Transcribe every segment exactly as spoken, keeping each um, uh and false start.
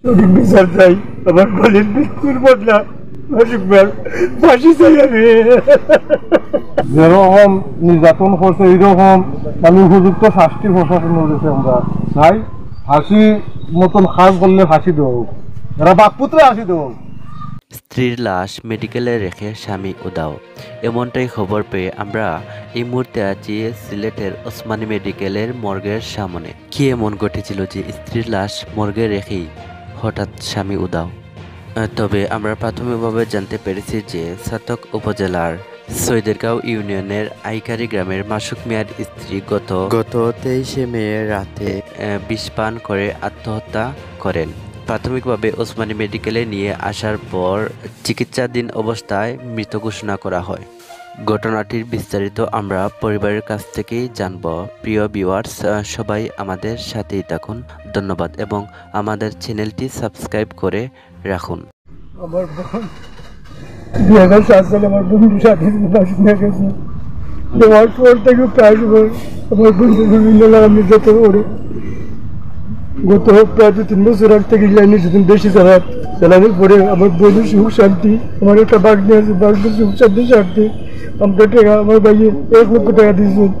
সঠিক বিচার চাই। আমার বোনের মৃত্যুর বদলা মাসুক ভাইর ফাঁসি চাই আমি। যেরকম নির্যাতন করছে, এইরকম মানে উপযুক্ত শাস্তি প্রশাসনের কাছে আমরা চাই। ফাঁসি মতন কাজ করলে ফাঁসি দেওয়া হোক, এরা বাপ পুত্রে ফাঁসি দেওয়া হোক। স্ত্রীর লাশ মেডিকেলে রেখে স্বামী উধাও, এমনটাই খবর পেয়ে আমরা এই মুহূর্তে আছি সিলেটের ওসমানী মেডিকেলের মর্গের সামনে। কি এমন ঘটেছিল যে স্ত্রীর লাশ মর্গে রেখেই হঠাৎ স্বামী উধাও? আহ, তবে আমরা প্রাথমিকভাবে জানতে পেরেছি যে ছাতক উপজেলার সৈদেরগাঁও ইউনিয়নের আইকারি গ্রামের মাসুক মিয়ার স্ত্রী গত গত তেইশে মে রাতে আহ, বিষ পান করে আত্মহত্যা করেন। প্রাথমিকভাবে ওসমানী মেডিকেলে নিয়ে আসার পর চিকিৎসাধীন অবস্থায় মৃত ঘোষণা করা হয়। ঘটনাটির বিস্তারিত আমরা পরিবারের কাছ থেকেই জানব। প্রিয় ভিউয়ার্স, সবাই আমাদের সাথেই থাকুন। ধন্যবাদ এবং আমাদের চ্যানেলটি সাবস্ক্রাইব করে রাখুন। আমার বোন দুই হাজার সাত সালে আমার বোন স্বাধীন বাসিন্দা গেছে। দেওয়ার পর থেকে প্রায় সময় আমার বোন বিভিন্ন নানা নির্যাতন করে। গত প্রায় দু তিন বছর আগ থেকে লাইনে সেদিন বেশি চালাত চালানোর পরে আমার বোনের সুখ শান্তি, আমার একটা বাগনি আছে, বাগনির সুখ শান্তি স্বার্থে আমরা টাকা, আমার ভাইয়ে এক লক্ষ টাকা দিয়েছেন,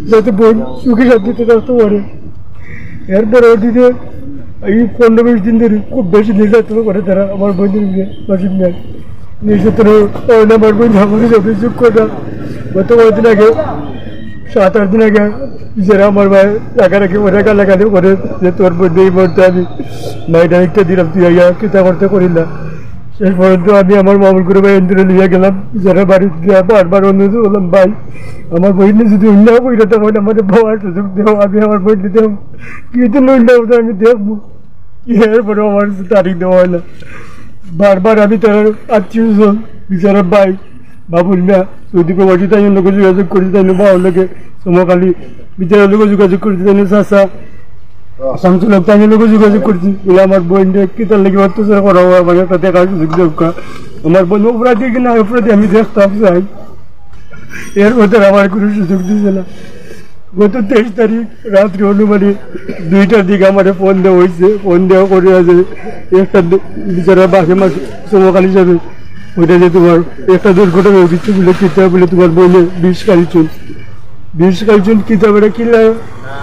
যাতে বোন সুখে শান্তিতে থাকতে পারে। এর পরবর্তীতে এই পনেরো বিশ দিন ধরে খুব বেশি নির্যাতন করে তারা আমার বোনের উপরে, মাসুক মিয়া। নির্যাতন কারণে আমার বোন আমাকে অভিযোগ করে গত কয়েকদিন আগে, সাত আট দিন আগে, যারা আমার ভাই রাগারাগি করে, গালাগালি করে যে তোর বোন এই মরতে আমি মাইটা একটা দিলাম, তুই আইয়া কিতা করতে করিস না। শেষ পর্যন্ত আমি আমার মামুর করে ভাই এন্দ্রে লইয়া গেলাম, যারা বাড়িতে গিয়া বারবার অনুরোধ করলাম, ভাই আমার বইনে যদি অন্যায় করি, তখন আমাদের বাবার সুযোগ দেও, আমি আমার বইনে দেব, কিন্তু অন্যায় ওটা আমি দেখবো। এরপরে আমার তারিখ দেওয়া হয় না। বারবার আমি তার আত্মীয় স্বজন, বিচারক ভাই, বাবুল মিয়া, সৌদি প্রবাসী, তাই লোকে যোগাযোগ করি, তাই বাবার লোকে সমকালী বিচারক লোকে যোগাযোগ করি, তাই চাচা শামসুল হক, তাই লোকে যোগাযোগ করছি, বলে আমার বোন কিতার লাগি অত্যাচার করা হয়, মানে তাতে কাজ সুযোগ দেওয়া। আমার বোন অপরাধী কিনা অপরাধী আমি দেখতাম চাই, এর মধ্যে আমার কোনো সুযোগ দিছে না। গত তেইশ তারিখ রাত্রে অনুমানিক দুইটার দিকে আমার ফোন দেওয়া হয়েছে। ফোন দেওয়া করে আছে একটা দে-, বিচারা বাসে মাস সমকাল হিসাবে, ওইটা যে তোমার একটা দুর্ঘটনা হয়েছে বলে, কিতা বলে তোমার বইনে বিষ খাইছুন, বিষ খাইছুন, কিতা বেটা কিলা,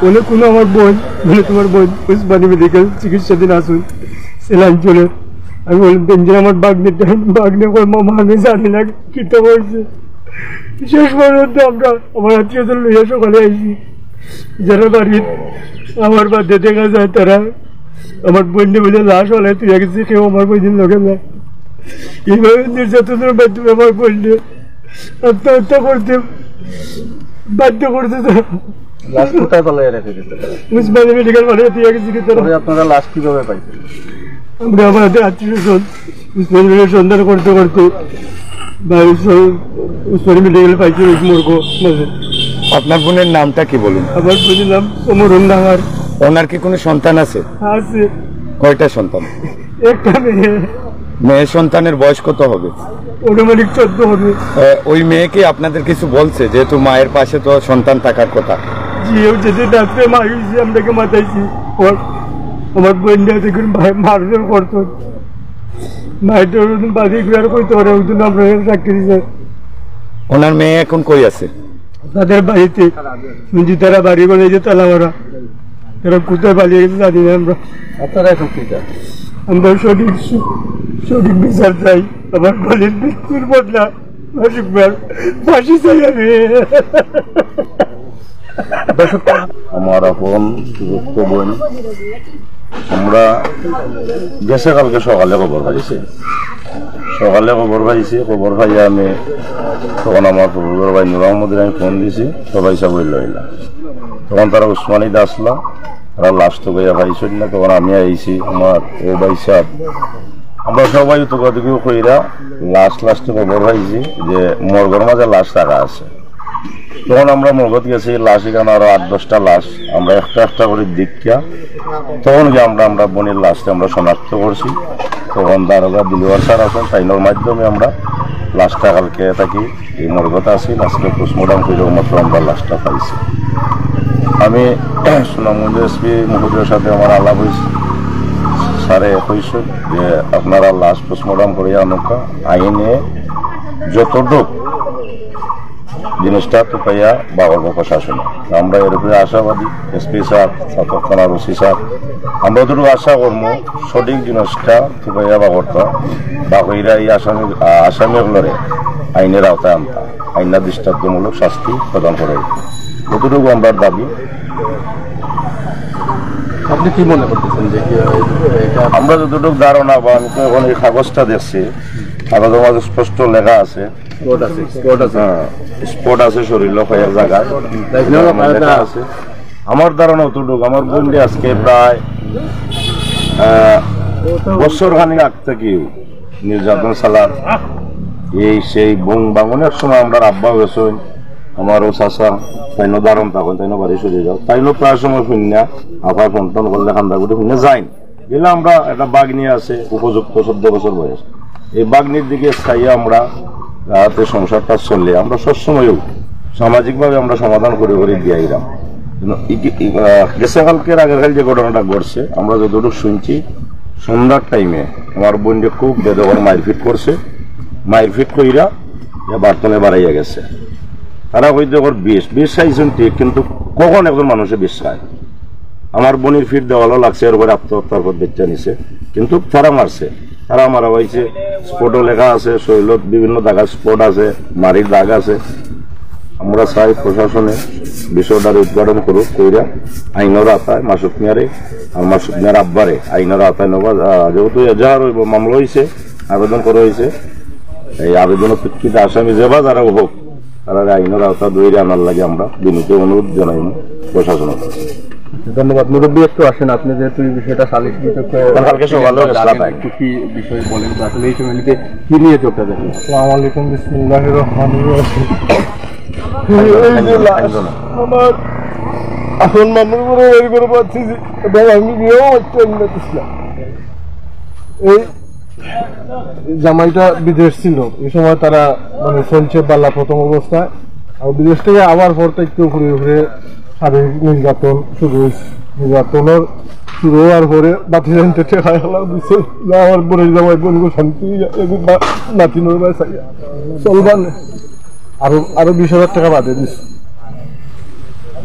বলে কোনো আমার বোন, বলে তোমার বোন উসমানী মেডিকেল চিকিৎসাধীন আছুন, সেলাইন চলে। আমি বললাম, "বেঞ্জিন, আমার বাগনে, বাগনে কই, মামা, আমি জানি না কিতা হয়েছে।" শেষ পর্যন্ত আমরা আমার আত্মীয় স্বজন লইয়া সকালে আইছি, যারা বাড়ির আমার বাদে দেখা যায় তারা আমার বইনে বলে লাশ হলে তুই গেছি, কেউ আমার বইনের লগে না। এইভাবে নির্যাতনের মাধ্যমে আমার বইনে আত্মহত্যা করতে বাধ্য করতে তো লাশ কোথায় পালাইয়া রেখে দিতে? উসমানী মেডিকেল কলেজে দিয়ে গেছি কি তারা। তবে আপনারা লাশ কিভাবে পাইছেন? আমরা আমাদের আত্মীয় স্বজন উসমানী মেডিকেল সন্ধান করতে করতে বাড়ির সব উসমানী মেডিকেল পাইছি ওই মর্গ মাঝে। আপনার বোনের নামটা কি বলুন? আমার বোনের নাম সমরণ ডাঙ্গার। ওনার কি কোনো সন্তান আছে? আছে। কয়টা সন্তান? একটা মেয়ে। মেয়ে সন্তানের বয়স কত হবে? অনুমানিক চোদ্দ হবে। আহ, ওই মেয়ে কি আপনাদের কিছু বলছে, যেহেতু মায়ের পাশে তো সন্তান থাকার কথা? জি, ও যেদিন রাত্রে মা হয়েছে, আমরাকে মাতাইছি। ওর, আমার বোন নিয়ে দেখুন ভাই মারধর করতো। মায়ের তো ওরকম বাড়ি ঘুরে আর কইতে পারে, ওই জন্য আমরা সাক্ষী দিছে। ওনার মেয়ে এখন কই আছে? তাদের বাড়িতে। শুনছি তারা বাড়ি বলে যে তালা মারা। তারা কোথায় পালিয়ে গেছে জানি না আমরা। আপনারা এখন কি চান? আমরা সঠিক সু-, সঠিক বিচার চাই। আমার বোনের মৃত্যুর বদলা মাসুক ভাইর ফাঁসি চাই আমি। আমার আপন সুযোগ্য বোন, আমরা গেছে কালকে সকালে খবর পাইছি। সকালে খবর পাইছি, খবর পাইয়া আমি তখন আমার প্রফেসর ভাই নুর আহমদের আমি ফোন দিছি, সবাই সব হইল হইলা। তখন তারা উসমানী দাসলা, তারা লাশ তো গইয়া পাইছেন না। তখন আমি আইছি, আমার ও ভাই সাহেব, আমরা সবাই তো কত কেউ কইরা লাশ লাশ তো খবর পাইছি যে মর্গর মাঝে লাশ রাখা আছে। তখন আমরা মর্গত গেছি, লাশ এখানে আরো আট দশটা লাশ আমরা একটা একটা করে দেখিয়া তখন কি আমরা, আমরা বোনের লাশটা আমরা শনাক্ত করছি। তখন দারোগা দিলওয়ার স্যার আছেন, তাইনর মাধ্যমে আমরা লাশটা কালকে থাকি এই মর্গত আছি, আজকে পোস্টমর্টম করে মাত্র আমরা লাশটা পাইছি। আমি সুনামগঞ্জ এসপি মহোদয়ের সাথে আমার আলাপ হয়েছে, তারে কইছে যে আপনারা লাশ পোস্টমর্টম করিয়া আনউক্কা, আইনে যতটুক জিনিসটা তুকাইয়া বাগড়বো প্রশাসনে। আমরা এর উপরে আশাবাদী, এসপি স্যার, ছাতক থানার ওসি স্যার, আমরা যতটুকু আশা করবো সঠিক জিনিসটা তুকাইয়া বাগড়তা, বাগইরা এই আসামি, আসামি অকলরে আইনের আওতায় আনতা, আইনা দৃষ্টান্তমূলক শাস্তি প্রদান করে, যতটুকু আমরা দাবি। আপনি কি মনে করতেছেন যে কি, এটা আমরা যতটুকু ধারণা বা আমি তো এখন এই কাগজটা দেখছি, কাগজের মাঝে স্পষ্ট লেখা আছে, স্পট আছে, স্পট আছে। হ্যাঁ, স্পট আছে শরীরে কয়েক জায়গায়। তাই না, লেখা আছে। আমার ধারণা অতটুকু, আমার বোনটি আজকে প্রায় আহ, বছর খানিক আগ থেকে নির্যাতন চালার, এই সেই বং বাঙনের সময় আমরা আব্বা হয়েছেন, আমারও চাচা, তাইনও ধারণ তখন, তাইনও বাড়ি চলে যাও, তাইনও প্রায় সময় শুনিয়া আবার ফোন টোন করলে কান্দা করে শুনিয়া যাইন। গেলে আমরা একটা বাগনি আছে, উপযুক্ত চোদ্দ বছর বয়স, এই বাগনির দিকে চাইয়া আমরা যাতে সংসারটা চলে, আমরা সবসময়ও সামাজিকভাবে আমরা সমাধান করে করে দিয়াইরাম। কিন্তু ই-, ই-, আহ, গেছে কালকের আগের কাল যে ঘটনাটা ঘটছে, আমরা যতটুকু শুনছি, সন্ধ্যার টাইমে আমার বোনকে খুব বেদখল মারপিট করছে, মারপিট কইরা এ বার্তনে বাড়াইয়া গেছে। তারা কইতে ওর বিষ, বিষ চাইছেন ঠিক, কিন্তু কখন একজন মানুষে বিষ খায়? আমার বোনের ফিট দেওয়ালও লাগছে, এর উপরে আত্মহত্যার পথ বেছে নিছে, কিন্তু তারা মারছে, তারা মারা হয়েছে। স্পটও লেখা আছে, শরীরত বিভিন্ন জায়গায় স্পট আছে, মারির দাগ আছে। আমরা চাই প্রশাসনে বিষয়টার উদ্ঘাটন করুক, কইরা আইনর আতায় মাসুক মিয়ারে আর মাসুক মিয়ার আব্বারে আইনর আতায় নেবা। আহ, যেহেতু এজাহার হইব, মামলা হয়েছে, আবেদন করা হয়েছে, এই আবেদনের প্রেক্ষিতে আসামি যেবা যারা হোক, তারা আইনর আওতা ধরে আনার লাগে আমরা বিনীত অনুরোধ জানাই প্রশাসনের কাছে। ধন্যবাদ। মুরব্বী, একটু আসেন, আপনি যেহেতু এই বিষয়টা সালিশ বিষয়ে কারণ কালকে সকালেও গেছিলাম তাই। একটু কি বিষয়ে বলেন তো, আসলে এই ফ্যামিলিতে কি নিয়ে ঝগড়া দেখেন? আসসালামু আলাইকুম, বিসমিল্লাহির রহমানির রহিম। এই যে লাশ, আমার এখন মামুর করে ওই করে পাচ্ছি, এবং আমি বিয়েও হচ্ছে আমি দেখছিলাম। এই জামাইটা বিদেশ ছিল, এই সময় তারা মানে চলছে বালা প্রথম অবস্থায়। আর বিদেশ থেকে আবার পর থেকে ঘুরে ঘুরে শারীরিক নির্যাতন শুরু হয়েছে। নির্যাতনের শুরু হওয়ার পরে বাতি জানতে ঠেকা গেল দিছে, না আমার বোনের জামাই বোনকে শান্তি এগুলো নাতিনোর ভাই চাইয়া চলবান। আরো আরো বিশ হাজার টাকা বাদে দিছে,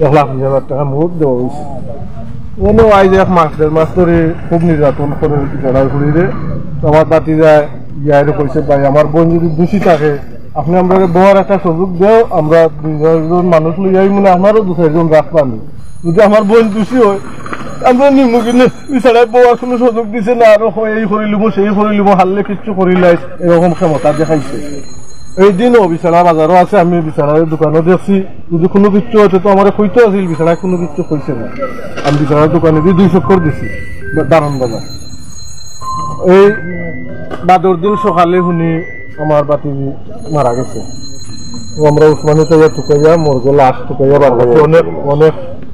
এক লাখ বিশ হাজার টাকা মোট দেওয়া হয়েছে। ওনে আইজ এক মাস দেড় মাস ধরে খুব নির্যাতন করে বিচারা করিরে। তো আমার বাতি যায় ইয়ারে কইছে, ভাই আমার বোন যদি দোষী থাকে, আপনি আমরা বউর একটা সুযোগ দেও, আমরা দুই চারজন মানুষ লই আই, মানে আপনারও দু চারজন রাখবানি। যদি আমার বোন দোষী হয়, আমরা নিমু কিনে বিচারায় বউর কোনো সুযোগ দিছে না, আরো হয় এই করিলিব সেই করিলিব, হারলে কিচ্ছু করিলাইস, এরকম ক্ষমতা দেখাইছে। এই দিনও বিচারা বাজারও আছে, আমি বিচারার দোকানও দেখছি। যদি কোনো কিচ্ছু হইতো তো আমার কইতো আছিল, বিচারায় কোনো কিচ্ছু কইছে না। আমি বিচারার দোকানে দিয়ে দুই চক্কর দিছি দারুন বাজার। এই বাদর দিন সকালে শুনি আমার বাতি মারা গেছে। তো আমরা উসমানী তৈয়া তুকাইয়া মর্গে লাশ তুকাইয়া বার করছি। অনেক অনেক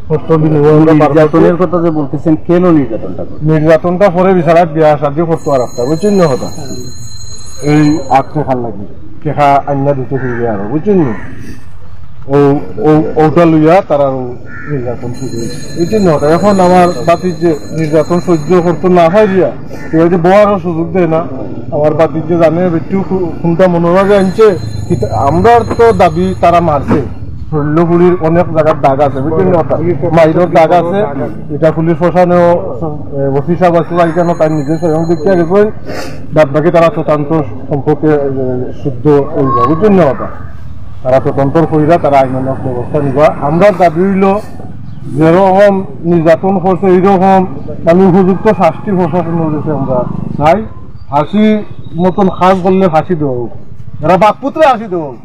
কষ্ট বিনিময়ে আমরা বার করছি। নির্যাতনের কথা যে বলতেছেন, কেন নির্যাতনটা করছেন? নির্যাতনটা পরে বিচারায় বিয়া শাদি করতো আর একটা, বুঝছেন না কথা? এই আট টেকার লাগি টেকা আইনা দিতে হইবে আরো, বুঝছেন না? ও ও ওটা লইয়া তারা নির্যাতন শুরু হয়েছে, বুঝছেন না কথা? এখন আমার বাতির যে নির্যাতন সহ্য করতো না হয় দিয়া, কেউ যদি বউরও সুযোগ দেয় না। আমার বাতির যে জানে বেটু কোনটা মনোভাবে আনছে, কিন্তু আমরার তো দাবি তারা মারছে। শরীরপুরির অনেক জায়গার দাগ আছে, বুঝছেন না কথা? মাইরর দাগ আছে, এটা পুলিশ প্রশাসনেও, এ, ওসি সাহেব আছে, এখানে তার নিজে স্বয়ং দেখিয়া গেছেন। বাদ বাকি তারা তদন্ত সম্পর্কে, এ, শুদ্ধ ওই, বুঝছেন না কথা? তারা তদন্ত কইরা তারা আইনানুগ ব্যবস্থা নিবা। আমরা দাবি হইল যেরকম নির্যাতন করছে এইরকম মানে উপযুক্ত শাস্তি প্রশাসনের কাছে আমরা চাই। ফাঁসি মতন কাজ করলে ফাঁসি দেওয়া হোক, এরা বাপপুত্রে ফাঁসি দেওয়া হোক।